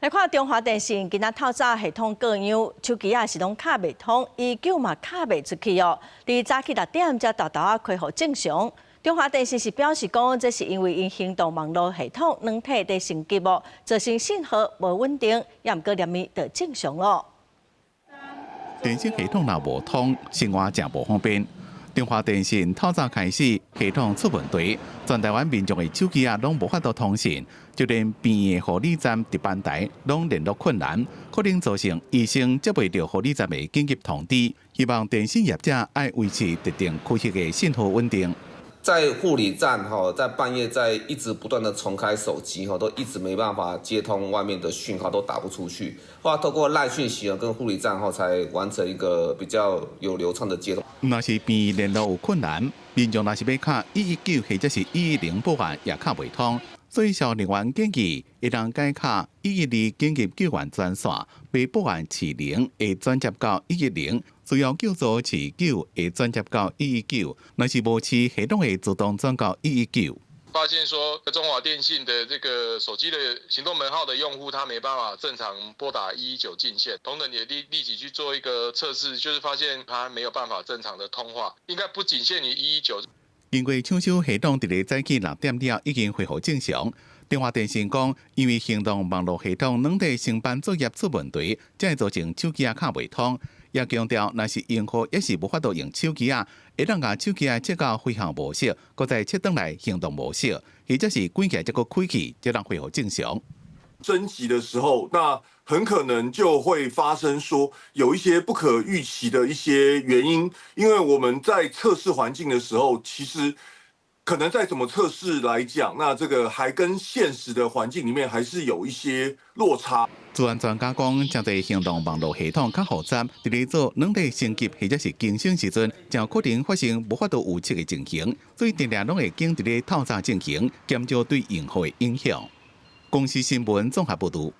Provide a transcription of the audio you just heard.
來看中華電信今仔透早系統故障，手機仔是攏敲袂通，119嘛敲袂出去哦。佇早起6點才沓沓仔恢復正常。中華電信是表示講，這是因為𪜶行動網路系統軟體佇升級哦，造成信號無穩定，也毋過連暝就正常咯。電信系統若無通，生活誠無方便。中華電信透早開始系統出問題，全台灣民眾的手機仔攏無法度通訊，就連病院護理站值班台攏聯絡困難，可能造成醫生接袂著護理站的緊急通知。希望電信業者愛維持特定區域的信號穩定。在護理站哈，在半夜在一直不斷的重開手機哈，都一直沒辦法接通外面的訊號，都打不出去。後來透過 LINE 訊息跟護理站後才完成一個比較有流暢的接通。若是病院聯絡有困難，民眾若是欲敲119或者是110報案也敲袂通，所以消防人員建議，會當改敲112緊急救援專線，欲報案飼零會轉接到110。需要救助飼九會轉接到119，若是無飼系統會自動轉到119。發現說，中華電信的這個手機的行動門號的用戶，他沒辦法正常撥打119進線。同仁也立即去做一個測試，就是發現他沒有辦法正常的通話，應該不僅限於119。經過搶修系統，佇咧早起6點了已經恢復正常。中華電信講，因為行動網路系統軟體升班作業出問題，才會造成手機仔敲袂通。也強調，若是用戶猶是無法度用手機仔，會當共手機仔切到飛行模式，閣再切轉來行動模式，或者是關起來再閣開啟，才能恢復正常。升級的時候，那很可能就會發生說有一些不可預期的一些原因，因為我們在測試環境的時候，其實可能再怎麼測試來講，那這個還跟現實的環境裡面還是有一些落差。資安專家講，誠濟行動網路系統較複雜，佇咧做軟體升級或者是更新時陣，誠可能發生無法度預測的情形，所以定定攏會揀佇咧透早進行，減少對用戶的影響。公視新聞綜合報導。